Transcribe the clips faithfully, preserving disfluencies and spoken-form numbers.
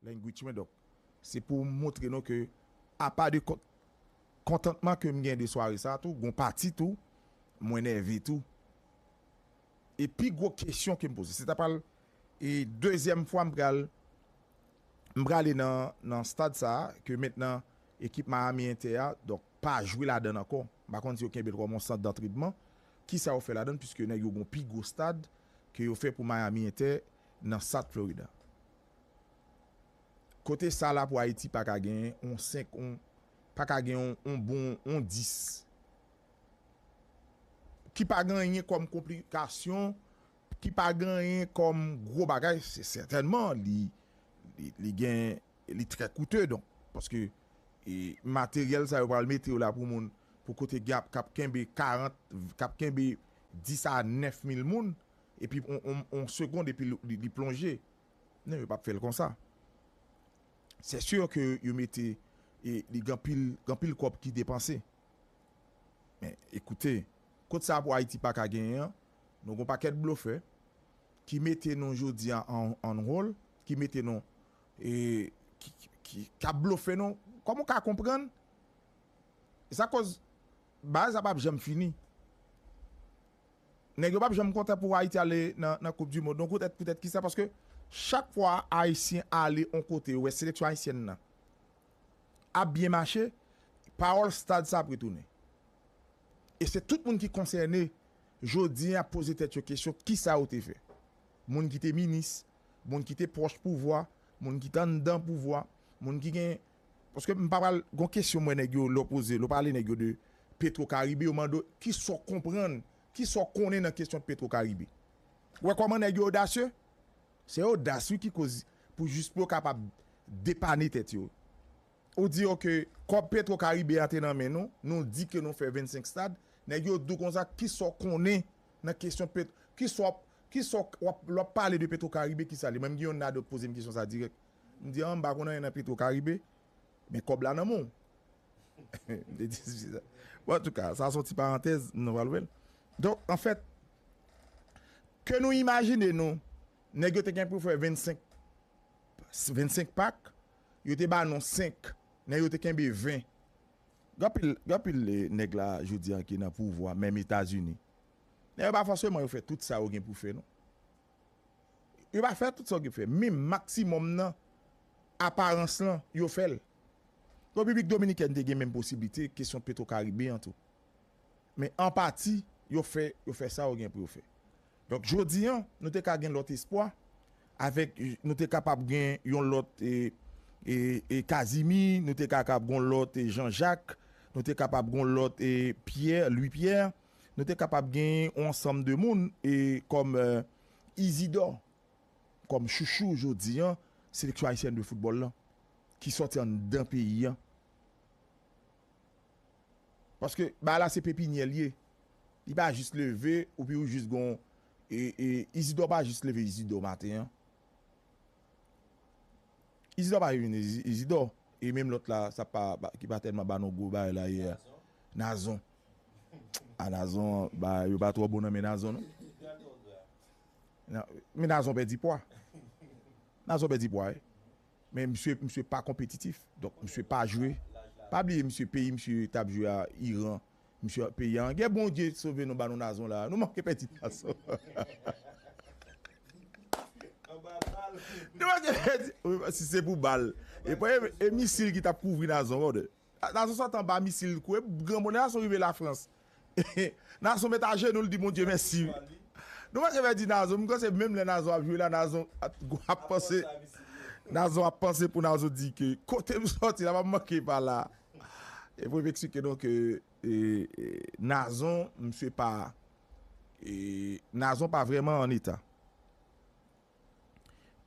Language mwen, donk, se pou montre nou ke, apa de kon-, kontantman ke m gen de sware sa tou, gon pati tou, mwen nève tou. E pi gwo kesyon ke m poze, se ta pral, e dezyèm fwa m pral, m prale nan, nan stad sa a, ke mentnan ekip Miami Inter a, donk, pa jwe ladan l ankò. M pa konn si yo kenbe l kòm yon sant dantrenman. Kisa yo fè ladan l, piske nèg yo gon pi gwo stad ke yo fè pou Miami Inter nan South Florida. Kote sa la pou Ayiti pa ka gen yon senk, yon, pa ka gen yon, yon bon, yon dis. Ki pa gen anyen kòm konplikasyon, ki pa gen anyen kòm gwo bagay, se sètènman li, li, li gen, li trè koute, donk, paske, e, materyèl sa yo pral mete yo la pou moun, pou kote gap k ap kenbe karant, k ap kenbe dis a nèf mil moun, epi on, on, on segond, epi li, li, li plonje. Non, yo p ap fè l konsa. Se si ke yo mete, e, li gen anpil, gen anpil kòb ki depanse. Men, ekoute, kot sa pou Ayiti pa ka genyen an, nou gon pakèt blofè ki mete nou jodi a an, an wòl, ki mete nou, e, ki, ki, ki, k ap blofe nou. Kòman w ka konprann? E sa koz, bagay sa p ap janm fini. Nèg yo p ap janm kontan pou Ayiti ale nan, nan Koup di Mond. Donk, poutèt, poutèt kisa? Paske chak fwa Ayisyen ale yon kote, yo wè seleksyon ayisyèn nan ap byen mache, pawòl stad sa ap retounen. E se tout moun ki konsène, jodi a, ap poze tèt yo kesyon, kisa yo te fè? Moun ki te minis, moun ki te pwòch pouvwa, moun ki te anndan pouvwa, moun ki gen, paske m pa pral, gon kesyon mwen nèg yo, lè w poze, lè w pale nèg yo de Petro Caribe, yo mande w, kisa w konprann, kisa w konnen nan kesyon Petro Caribe? Ou wè kòman nèg yo odasye? Se odas, wi, ki koz pou jis pou yo kapab depane tèt yo. Ou di yo ke kòb Petro Caribe a te nan men nou, nou di ke nou fè vennsenk stad, nèg yo di w konsa, kisa w konnen nan kesyon Pet-, kisa w ap, kisa w ap, lè w ap pale de Petro Caribe, kisa l ye? Mwen, m gen youn ladan k poze m kesyon sa dirèk. M di, an, m pa konn anyen nan Petro Caribe, men kòb la nan men w. M te di sa. Bon, antouka, sa se yon ti parantèz, nou pral wè l. Donk, anfèt, ke nou imajine nou, nèg yo te gen pou fè vennsenk, vennsenk pak, yo te ba nou senk, nèg yo te kenbe ven. Gen anpil, gen anpil, eh, nèg la, jodi a, ki nan pouvwa, menm Etazini. Nèg yo pa fòseman yo fè tout sa yo gen pou fè, non. Yo pa fè tout sa yo gen pou fè. Men maksimòm nan, aparans lan, yo fè l. Repiblik Dominikèn te gen menm posiblite, kesyon Petro Caribe an tou. Men an pati, yo fè, yo fè sa yo gen pou yo fè. Donk, jodi a, nou te ka gen lòt espwa, avèk, nou te kapab gen yon lòt, e, e, e Kazimi, nou te ka, kapab gen yon lòt, e, Jean Jacques, nou te kapab gen yon lòt, e, Pierre, Louis Pierre, nou te kapab gen yon ansanm de moun, e, kòm, e, Isidore, kòm chouchou jodi a, seleksyon ayisyèn de foutbòl lan, ki sòti anndan peyi a. Paske bagay la se pepinyè l ye. Li pa jis leve, ou pi ou jis gon, e, e, Izidò pa jis leve Izidò maten an. Izidò pa vin Izi-, Izidò. E menm lòt la, sa pa, pa, ki pa tèlman ba nou gwo bagay la yè a. Nazon. A Nazon, ba, yo pa twò bon nan men Nazon, non. Nan, men Nazon pèdi pwa. Nazon pèdi pwa, wi. Men misye, misye pa konpetitif. Donk, misye pa jwe. Pa bliye, misye, peyi misye t ap jwe a Iran. Misye, peyi a, gen Bondye sove nou, ba nou Nazon la. Nou manke pèdi Nazon. Nou manke pèdi, wi, si se pou bal. E pa e, e misil ki t ap kouvri Nazon, brother. Nazon sot anba misil, kouri, granmoun Nazon rive Lafrans. Nazon met ajenou, l di Bondye mèsi. Nou manke pèdi Nazon, m panse menm lè Nazon ap jwe la, Nazon ap, ap panse, Nazon ap panse pou Nazon di ke kote m sòti la, pa manke pa la. E pou m eksplike nou ke, e, e, Nazon, misye pa, e, Nazon pa vrèman an eta.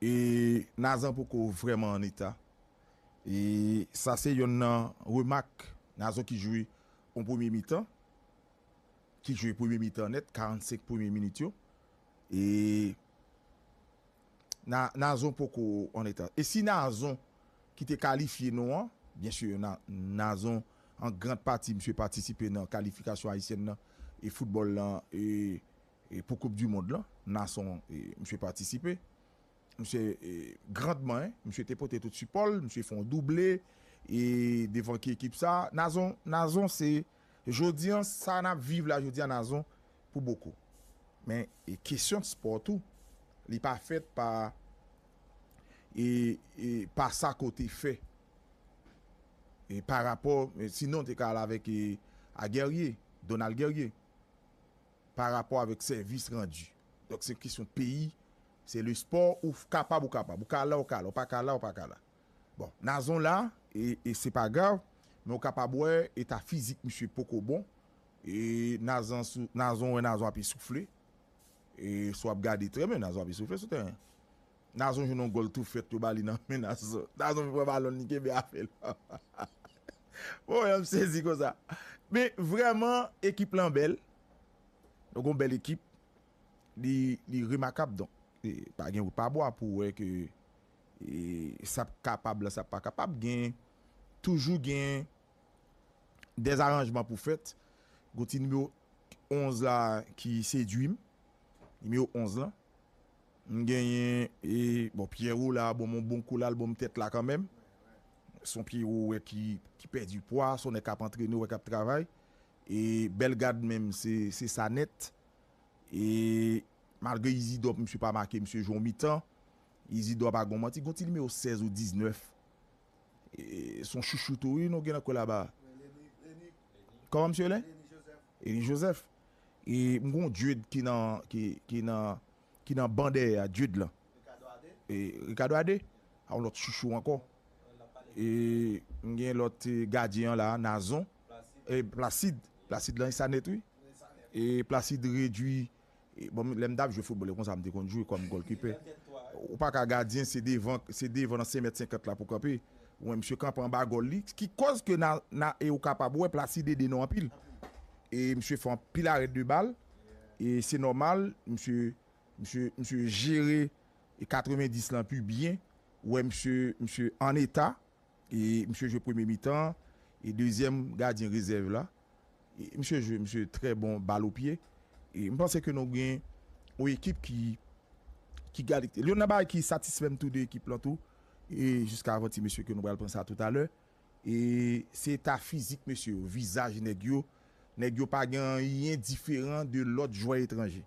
E Nazon poko vrèman an eta. E sa se yonn nan remak Nazon ki jwe yon premye mitan, ki jwe premye mitan nèt, karannsenk premye minit yo. E Na-, Nazon poko an eta. E si Nazon ki te kalifye nou an, byen si, Na-, Nazon, an gran pati, misye patisipe nan kalifikasyon ayisyèn nan, e foutbòl lan, e, e pou Koup di Mond lan, Nazon, e, misye patisipe. Misye, e, grandman, en, misye te pote tout sipò l, misye fè yon double, e, devan ki ekip sa. Nazon, Nazon se, jodi an, sa n ap viv la, jodi an, Nazon, pou bokou. Men, e, kesyon spò tou, li pa fèt pa, e, e, pa sa kote fè. E, pa rapò, e, sinon, te ka al avèk, e, a Guerrier, Donald Guerrier. Pa rapò avèk sèvis randi. Donk, se kesyon peyi, se le spò, ou f-, kapab, ou kapab. Ou ka la, ou ka la. Ou pa ka la, ou pa ka la. Bon, Nazon la, e, e se pa grav, men ou kapab wè eta fizik misye poko bon. E Nazon sou, Nazon wè Nazon ap esoufle. E si w ap gade trè byen, Nazon ap esoufle sou teren. Nazon jwenn yon gòl tou fèt, yo ba li nan men Nazon. Nazon vin pran balon, li kenbe afè l. Bon, m sezi konsa. Men vrèman, ekip lan bèl. Nou gon bèl ekip. Li, li remakab, donk, e, pa gen wout pa bwa pou wè ke, e, sa p kapab la, sa p pa kapab. Gen, toujou gen dèzaranjman pou fèt. Gon ti nimewo onz la ki sedui m. Nimewo onz lan. M genyen, e, bon, Pierrot la, bon, m yon bon kou la, l bon m tèt la kanmenm. Se yon Pierrot, wè, ki, ki pèdi pwa, se yon nèg k ap antrene, wè, k ap travay. E Bellegarde menm, se, se sa nèt. E malgre Isidor, misye pa make, misye jwe yon mitan. Isidor pa gon manti, gon ti nimewo sèz ou diznèf. E, se yon chouchou tou, wi, nou gen nan kwè laba. Kòman misye rele? Eni Joseph. E m gon Jude ki nan, ki, ki nan, ki nan ban dèyè a, Jude lan. E Ricardo Ade, a yon lòt chouchou ankò. E m gen lòt, e, gadyen an la, Nazon. E Placide. Placide lan, e sa nèt, wi. E Placide redui. E, bon, lè m t ap jwe foutbòl, e konsa m te konn jwe kòm gòlkipè. Ou pa ka gadyen, se devan, se devan nan senk mèt senkant la pou kanpe. Ou wè, misye kanpe anba gòl li, ki kòz ke na, na, e ou kapab wè Placide ede nou anpil. E misye fè anpil arèt de bal. E se nòmal, misye, misye, misye jere e katrevendis lan pi byen. Ou wè, misye, misye an eta. E misye jwe premye mitan, e dezyèm gadyen rezèv la. E misye jwe, misye trè bon bal o pye. E m panse ke nou gen yon ekip ki, ki kalite. Youn nan bagay ki satisfè m tou de ekip lan tou, e jiska avan ti mesye ke nou pral pran sa toutalè, e se eta fizik mesye yo, vizaj nèg yo. Nèg yo pa gen anyen diferan de lòt jwè etranje.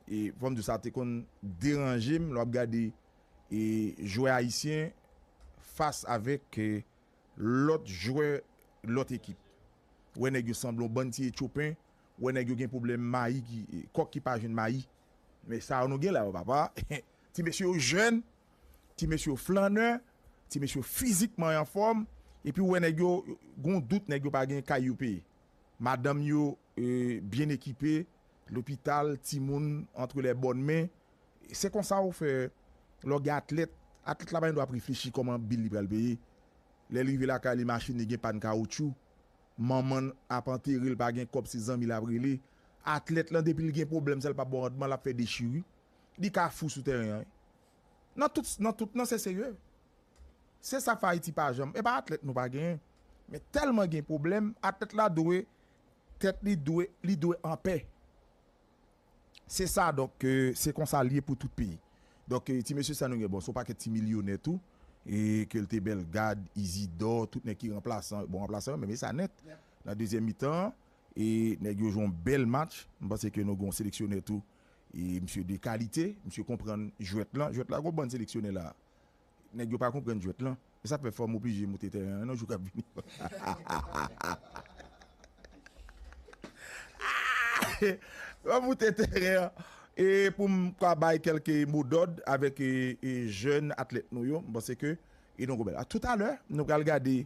E fò m di w sa te konn deranje m lè w ap gade, e, jwè ayisyen fas avèk, e, lòt jwè lòt ekip. Wè nèg yo sanble yon bann ti etyopen, wè nèg yo gen pwoblèm mayi ki, e, kòk ki pa jwenn mayi. Men sa yo nou gen la yo, papa. Ti mesye yo jèn, ti mesye yo flannè, ti mesye yo fizikman anfòm, epi w wè nèg yo, gon dout nèg yo pa gen kay yo peye. Madanm yo, e, byen ekipe, lopital, timoun entre les bonnes mains. Se konsa ou fè, lè w gen atlèt, atlèt la pa gen dwa ap reflechi kòman bil li pral peye. Lè l rive lakay li, machin li gen pàn kawotchou. Manman l ap antere l, pa gen kòb, se zanmi l ap rele. Atlèt lan, depi l gen pwoblèm, sa l pa bon randman, l ap fè dechiri. Li ka fou sou tèren an, wi. Nan tout, nan tout, nan se serye. Se sa k fè Ayiti pa janm, e pa atlèt nou pa genyen. Men tèlman gen pwoblèm, atlèt la dwe, tèt li dwe, li dwe anpè. Se sa, donk, e, se konsa l ye pou tout peyi. Donk, e, ti mesye sa nou gen, bon, se yon pakèt ti milyonè tou, e ke l te Bellegarde, Isidor, tout nèg ki ranplasan, bon, ranplasan yo, men men sa nèt. Nan dezyèm mitan an, e nèg yo jwe yon bèl match. M panse ke nou gen yon seleksyonè tou, e misye de kalite, misye konprann jwèt lan. Jwèt la, gon bann seleksyonè la. Nèg yo pa konprann jwèt lan. E sa fè fò m oblije moute tèren an nan jou k ap vini. Fò m moute tèren an. E pou m ka bay kèlke mo dòd avèk, e, e, jèn atlèt nou yo, m panse ke, e nou gon bèl. A toutalè, nou pral gade,